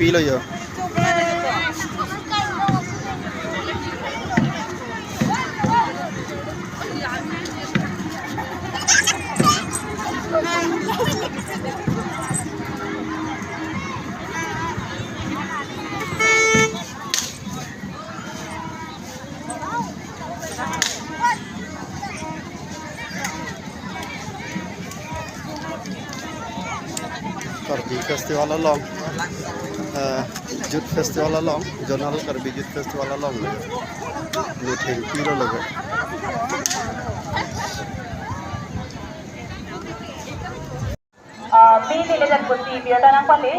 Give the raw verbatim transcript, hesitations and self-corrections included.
Pilo yo. Karbi Festival along, eh, Youth Festival along, Zonal Karbi Youth Festival along, lo thengpi lo logo. Ah, pini le jat pusi biar tanang pali.